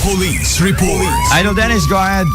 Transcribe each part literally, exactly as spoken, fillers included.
Police report. Idol Dennis, go ahead.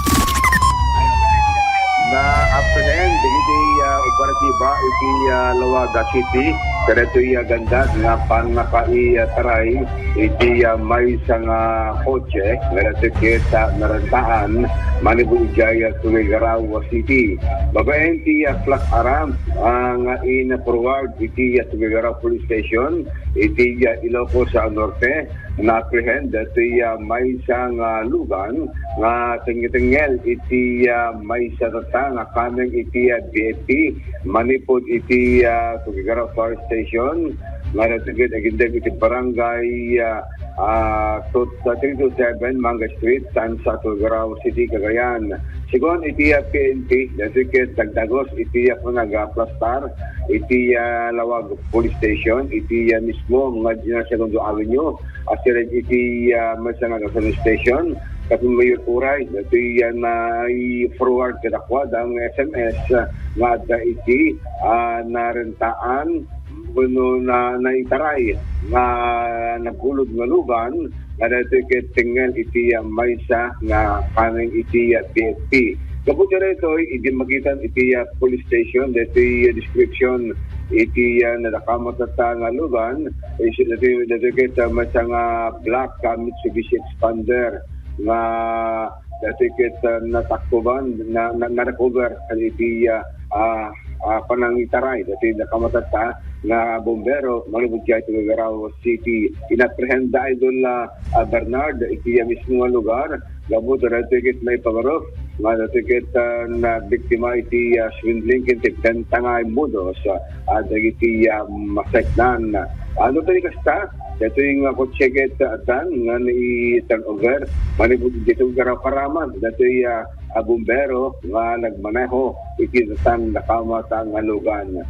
Na-apprehend iti, ah, operatiba iti, ah, Laoaga City. Kadaytoy, ah, gandat nga pannakaitaray iti, ah, maysa nga kotse nga nagkita narantaan manipud idiay, ah, Tuguegarao City. Babaen ti, ah, flat alarm, ah, nga in-forward iti, ah, Tuguegarao Police Station iti, ah, Ilocos, ah, Norte. Na-apprehend daytoy, ah, maysa nga lugan nga tengngel iti, ah, maysa tatta nga coming iti, ah, B F P manipud iti, ah, Tuguegarao Fire Station nga nagtugid agindeg iti barangay, ah, ah, tut-, three two seven Manga Street, Tansa, Tuguegarao City, Cagayan. Segun iti, ah, P N P, nagtugid dagdagos iti, ah, panagaplastar iti, ah, Laoag Police Station iti, ah, mismo nga General Segundo Avenue, asideg iti, ah, maysa nga gasoline station. Ket mayor uray, daytoy, ah, nai-forward kadakuada nga S M S, ah, nga adda iti, ah, narantaan wenno na, naitaray nga nagulod nga lugan nga daytoy ket tengngel iti, ah, maysa nga coming iti, ah, B F P. Gapu daytoy, idi makitan iti, ah, police station, daytoy, ah, description iti, ah, nadakamat tatta nga lugan, is daytoy, daytoy ket, ah, maysa nga black, ah, Mitsubishi Xpander nga daytoy ket, ah, natakkuban, na, na, na-recover iti, ah, ah, ah, panangitaray daytoy nadakamat tatta nga bombero manipud idiay Tuguegarao City. Inapprehenda, Idol, ah, ah, Bernard, iti, ah, mismo nga lugar. Gapu ta daytoy ket maipangarok nga daytoy ket, ah, nabiktima iti, ah, swindling ken ti benta nga modus, ah, dagiti, ah, maseknan. Ano tayo kasta? Daytoy nga kotse ket, ah, addan nga nai-turnover manipud ditoy Tuguegarao Paraman. Daytoy, ah, a bombero nga nagmaneho iti nadakamat nga lugan.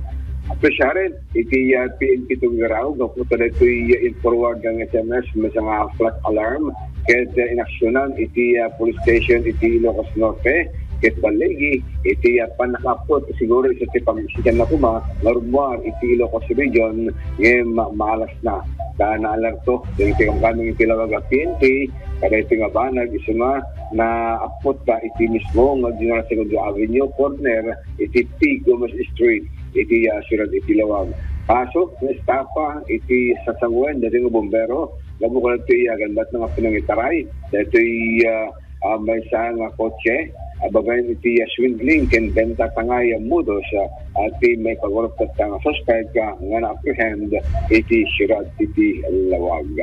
Apresyaren iti, ah, P N P Tuguegarao gapu ta daytoy, ah, in-forward nga S M S maysa nga flat alarm ket, ah, inaksyonan iti, ah, police station iti Ilocos Norte ket balligi iti, ah, pannakaappot siguro isu ti pag-isikan na koma nga rummuar iti Ilocos Region ngem ma-, maalas na. Ta naalerto dagiti kamkameng iti Laoag a P N P kadaytoy nga banag isu nga naappot da iti mismo nga General Segundo Avenue, corner iti P. Gomez Street, iti, ah, siudad iti Laoag. Kaso nga estafa iti sasanguen daytoy nga bombero, gapu kadaytoy, ah, gandat nga pinangitaray daytoy, ah, ah, maysa nga kotse, ah, babaen iti, ah, swindling ken benta tangay a modus, ah, ti maipangarok tatta nga suspek, ah, nga na-apprehend iti siudad iti Laoag.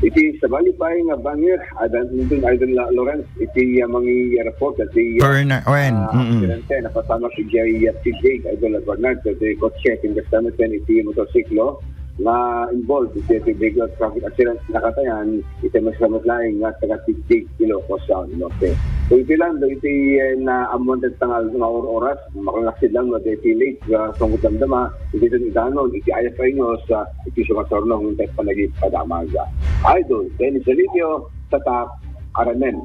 Iti sabali pay nga bangir, adda nandun Idol La-, Lawrence, iti, ah, mangi-report iti, ah, Bernard, wen, ah, mm-mm. Aksidente, napasamak idiay, ah, Tigig, Idol Bernard, iti kotse, ken kasta met iti motorsiklo nga involved iti, iti vehicular traffic accident, nakatayan iti maysa met laeng nga taga Tigig, Ilocos Norte. So, iti lang, iti, eh, naammoan tatta nga, nga or-, oras, makangaksid lang no, iti late, ah, sungkot damdama, iti idanon, iti ayat a inos, ah, iti sumaturno, nga intay panagpadamag. Idol Dennis Alivio, Tatak, Aramen.